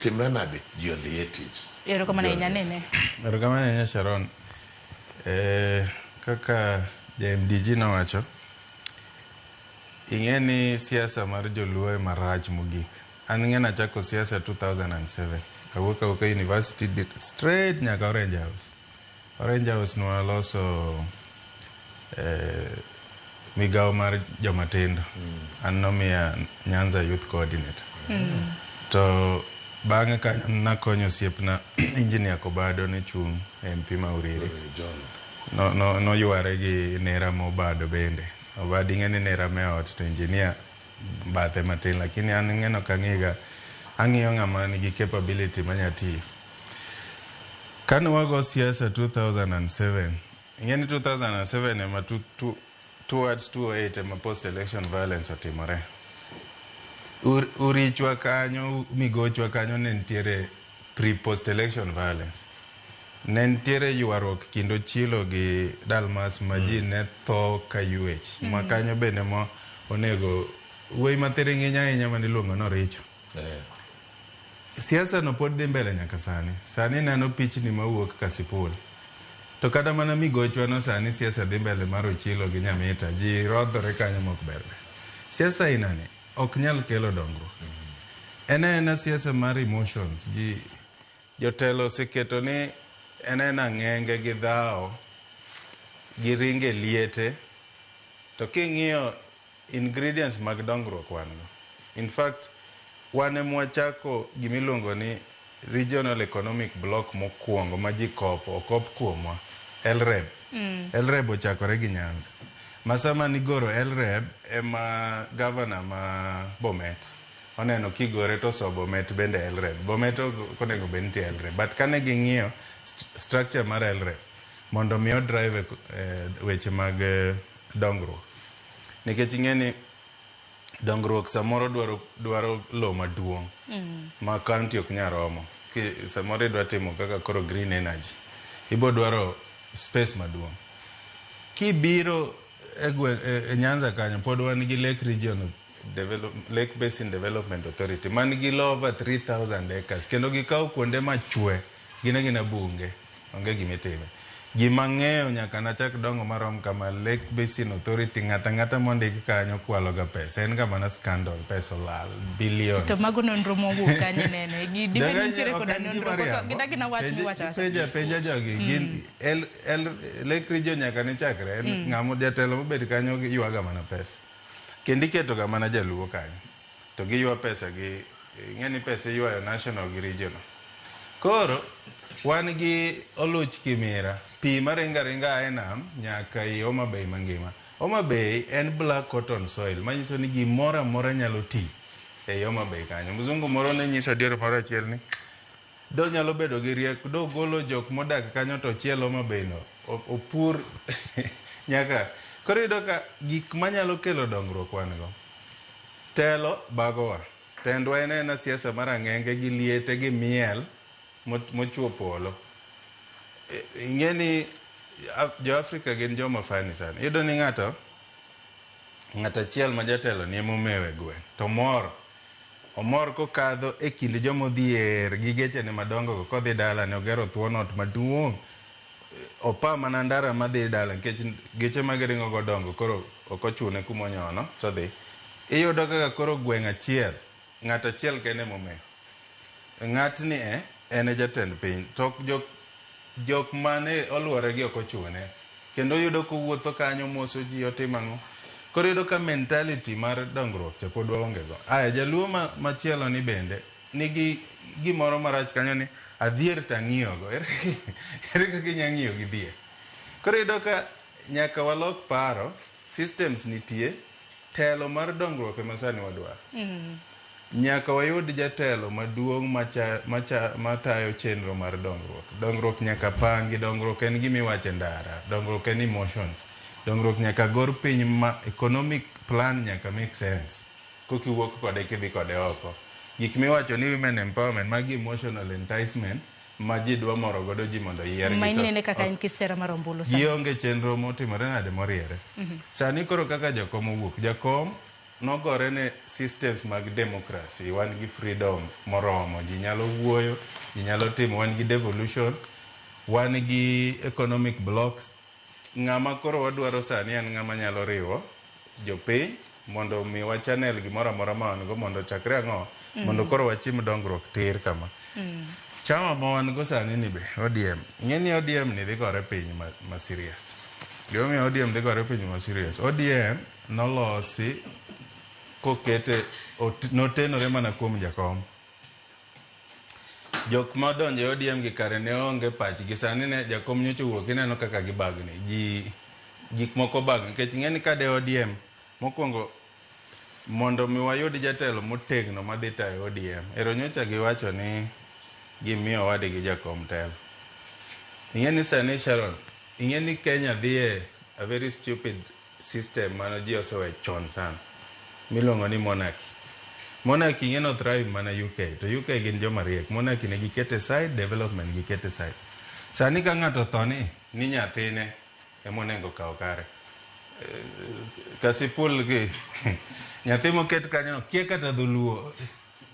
Timre nade ji odhi e tich. Erokamano ahinya nene. Erokamano ahinya Sharon. Eh, kaka ja MDG nowacho, ing'e ni siasa mar joluo ema rach mogik. An ing'e nachako siasa 2007. Awuok awuoka university straight nyaka Orange House. Orange House nwaloso eh, migawo mar jomatindo. An nomiya Nyanza Youth Coordinator. To bang'e kanyo nakonyo osiepna Engineer Kobado ne chung' MP ma Uriri. John. No, no, noyware gi nera mobado bende. Obado ing'e ni nera me ot to engineer bathe matin lakini an ing'e nok ang'iga ang'iyo ng'ama nigi capability manya tiyo. Kane wago siasa 2007, ing'e ni 2007 ema towards 2008 ema post election violence otimore. Urichwa kanyo, migochwa kanyo ne nitiere pre post election violence. Ne nitiere ywaruok kind Ochilo gi Dalmas ma ji ne tho ka ywech. Ma kanyo bende mo onego wuoyi mathiring'iny ahinya maniluongo ni Oricho. Siasa no pod dhi mbele nyaka sani. Sani neno pichni mawuok Kasipul. To kata mana migochwa no sani siasa dhi mbele mar Ochilo gi Nyamita. Ji rodhore kanyo mok ber. Siasa aina ni ok nyal kelo dongruok. En aena siasa mar emotions. Ji jotelo oseketo ni en aena ng'enge gi dhawo gi ringe liete. To king'iyo ingredients mag dongruok wan go. In fact, wan ema wachako gimiluongo ni regional economic block mokwongo ma ji kopo, okop kuomwa, LREB. LREB ochakore gi Nyanza. Ma sama nigoro LREB ema governor ma Bomet oneno kigore to so Bomet bende LREB. Bomet ok onego bed nitie LREB. But kane ging'iyo structure mar LREB mondo mi odrive weche mag dongruok. Nikech ing'e ni dongruok samoro dwaro lowo maduong' ma county ok nyal romo. Samoro idwa timo kaka koro green energy. Ibo dwaro space maduong'. Kibiro e Nyanza kanyo pod wan gi Lake Region Lake Basin Development Authority man gi low over 3000 acres kendo gikawo kuonde machwe gin agina bunge onge gimitime. Gima ng'eyo nyaka nachak dongo marom kama Lake Basin Authority ng'ata ng'ata mondik kanyo kwalo ga pesa en ga mana scandal pesa olal billions. To mago nonro mowuok kanye nene? Dibed nitiere koda nonro koso gin agina wach miwacho awacha? Penja penja jogi gin Lake Region nyaka ne chakre en ng'amo jatelo mobet kanyo ywaga mana pesa. Kendo iketo ga mana jaluo kanyo. To giywa pesa gi ing'e ni pesa iywayo national gi regional. Koro wan gi oluch kimira pi maringo aringa a e nam nyaka i Homa Bay mangima. Homa Bay en black cotton soil manyiso ni gimoro amora nyalo ti ei Homa Bay kanyo. Mzungu moro ne nyiso adier moro achiel ni do nyalo bedo gi rieko do golo jok modak kanyo to chiel Homa Bay no opur nyaka. Koro iyudo ka gik manyalo kelo dongruok wan go. Telo bagowa. Tendwa en aena siasa mar ang'enge gi liete gi miel mochuo polo. Ing'e ni jo Afrika gin joma funny sana. Iyudo ni ng'ato achiel ma jatelo ni emomewo e gweng' to mor. Omor kokadho e kind joma odhier gi gechene madongo go kodhi dala ne ogero thuon ot maduong'. Opa mana ndara madhi dala nikech geche magiringo go dongo koro ok ochune kumonyono to dhi. Iyudo kaka koro gweng' achiel ng'at achiel kende momewo. Ng'atni en e jatend piny to jok mane oluore gi ok ochune. Kendo iyudo kowuotho kanyo moso ji otimo ang'o. Koro iyudo ka mentality mar dongruok cha pod waonge go. Aya jaluo machielo ni bende nigi gimoro marach kanyo ni adhier to ang'iyo go. Ere kaka inya ng'iyo gi dhier? Koro iyudo ka nyaka walok paro, systems nitie, telo mar dongruok ema sani wadwaro. Nyaka wayud jatelo maduong' matayo chenro mar dongruok. Dongruok nyaka pangi, dongruok en gima iwacho e ndara, dongruok en emotions. Dongruok nyaka gor piny ma economic plan nyaka make sense. Kokiwuok kode kidhi kode oko. Gik miwacho ni women empowerment, magi emotional enticement ma ji dwa moro godo ji mondo yier. Ma inene kaka en kisera mar ombulu sani. Gionge chenro motimore nade moriere. Sani koro kaka jakom owuok, jakom nogore ne systems mag democracy. Wan gi freedom moromo, ji nyalo wuoyo, ji nyalo timo, wan gi devolution, wan gi economic blocks. Ng'ama koro wadwaro sani en ng'ama nyalo riwo jopiny mondo mi wa channel gimoro amora ma wan go mondo chakre ang'o mondo koro wachim dongruok tir kama. Chama ma wan go sani ni be ODM. Ing'e ni ODM ni dhi gore piny ma serious. Gimomiyo ODM dhi gore piny ma serious. ODM nolosi kokete notenore mana kuom jakom. Jok madonjo e ODM gi kare ne onge pachgi. Sani ne jakom nyocha owuok ineno kaka gibagni. Ji gik moko bagni. Nikech ing'e ni kade ODM mokwongo mondo mi wayud jatelo motegno madhi tayo ODM. Ero nyocha giwacho ni gimiyo owadgi jakom telo. Ing'e ni sani Sharon, ing'e ni Kenya dhi e a very stupid system mano ji osewe chon sana miluongo ni monarchy. Monarchy ing'e no thrive mana UK, to UK gin joma riek. Monarchy ne giketo aside, development giketo aside. Sani ka ng'ato otho ni nyathine ema onego kaw kare. Kasipul gi nyathi moket kanyo no kia kata dholuo.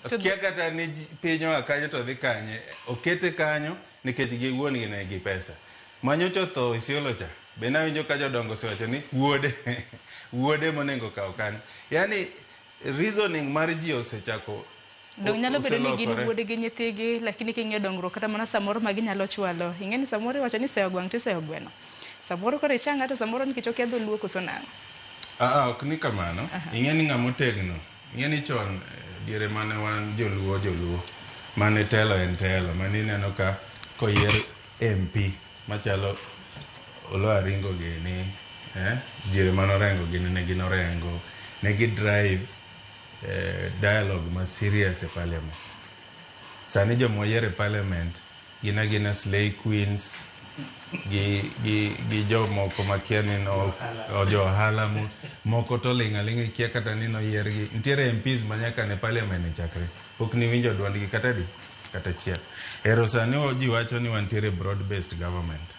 Kia kata ni piny oa kanyo to dhi kanye. Okete kanyo nikech gi wuon gi ne gi pesa. Manyocha otho Isiolo cha. Be nawinjo ka jodongo osewacho ni wuode monego kaw kanyo. Yani reasoning mar ji osechako Dong nyalo bedo ni gin oselokore. wuode gi nyithigi, lakini king'iyo dongruok kata mana samoro ma ginyalo chwalo. Ing'e ni samoro iwacho ni seyo gwang' tiseyo gweno. Samoro koro ichanga to samoro nikech okia dholuo koso nang'o. Aa, ok ni kamano. Ing'e ni ng'ama otegno. Ing'e ni chon diere mane wan joluo mane telo en telo. Mane ineno ka koyier MP machalo Oloo Aringo gini, diere mane Orengo gini ne gin Orengo. Ne gi drive dialogue ma serious e parliament. Sani joma oyier e parliament gin agina slay queens gi jomoko makia ni no jo ohala moko to ling' aling'a ikia kata ni noyiergi. Nitiere MPs ma nyaka ne parliament chakre pok niwinjo duondgi kata di kata achiel. Ero sani ji wacho ni wantiere broad based government.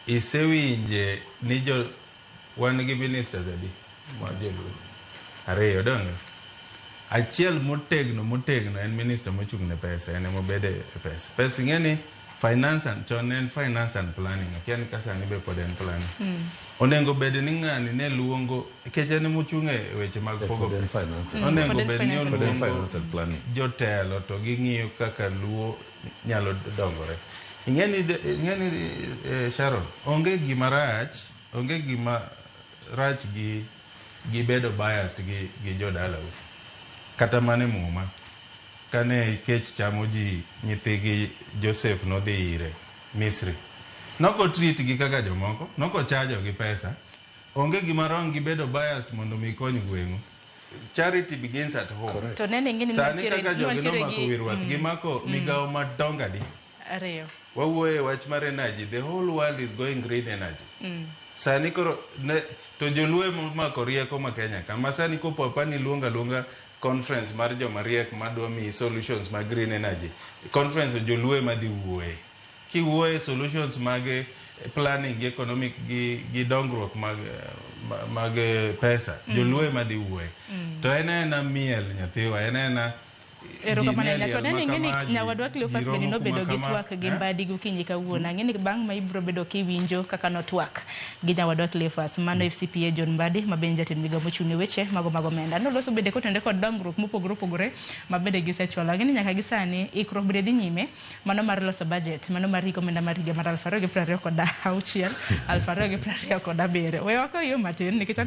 Isewinje ni jo wan gi ministers adi ma joluo? Ariyo donge? Achiel motegno en minister mochung' ne pesa, en emobede e pesa. Pesa ing'e ni finance and chon ne en finance and planning, akia ni ka sani be pod en planning. Onego bed ni ng'ani ne luongo, nikech en emochung' e weche mag pogo pod en pesa. finance. Onego Pod en bed ni finance and Pod en oluongo finance and planning. jotelo to ging'iyo kaka luo nyalo dongore. Ing'e ni Sharon, onge gima rach gi bedo biased gi jodalau. Kata mana e muma, kane kech chamo ji, nyithigi Joseph nodhi ire Misri. Noko treat gi kaka jomoko, noko chajo gi pesa. Onge gima wrong gi bedo biased mondo mi ikony gweng'u. Charity begins at home. Correct. To nene ing'e ni Sani nwantiere kaka jogi nwantiere nomako gi wi rwath, gimako migawo madongo adi. ariyo. Wawuoyo e wach mar energy, the whole world is going green energy. Sani koro ne, to joluo ema omako rieko ma Kenya ka. Ma sani kopo apa ni luongo aluonga conference mar joma riek madwa miyi solutions mag green energy. Conference joluo ema dhi wuoye. Kiwuoye solutions mag planning gi economic gi dongruok mag pesa, joluo ema dhi wuoye. To en aena miel nyathiwa, en aena Erokamano ji nie ahinya. To liel nene ma ing'e ni kama, nyawadwa ji Cleophas bende romo nobedo kuma gi kama, twak gi eh? Mbadi gokinyi kawuono. Ang'e ni bang' ma ibiro bedo kiwinjo kaka notwak gi nyawadwa Cleophas. Mano FCPA John Mbadi ma bende jatend migawo mochung' ne weche mago mag omenda. Noloso bende kotenore kod dongruok mopogore opogore ma bende gisechwalo. Ang'e ni nyaka gi sani ikruok bende dhi nyime mano mar loso budget, mano mar hik omenda mar higa mar 2026, 2027. Wewa kaw yo matin nikech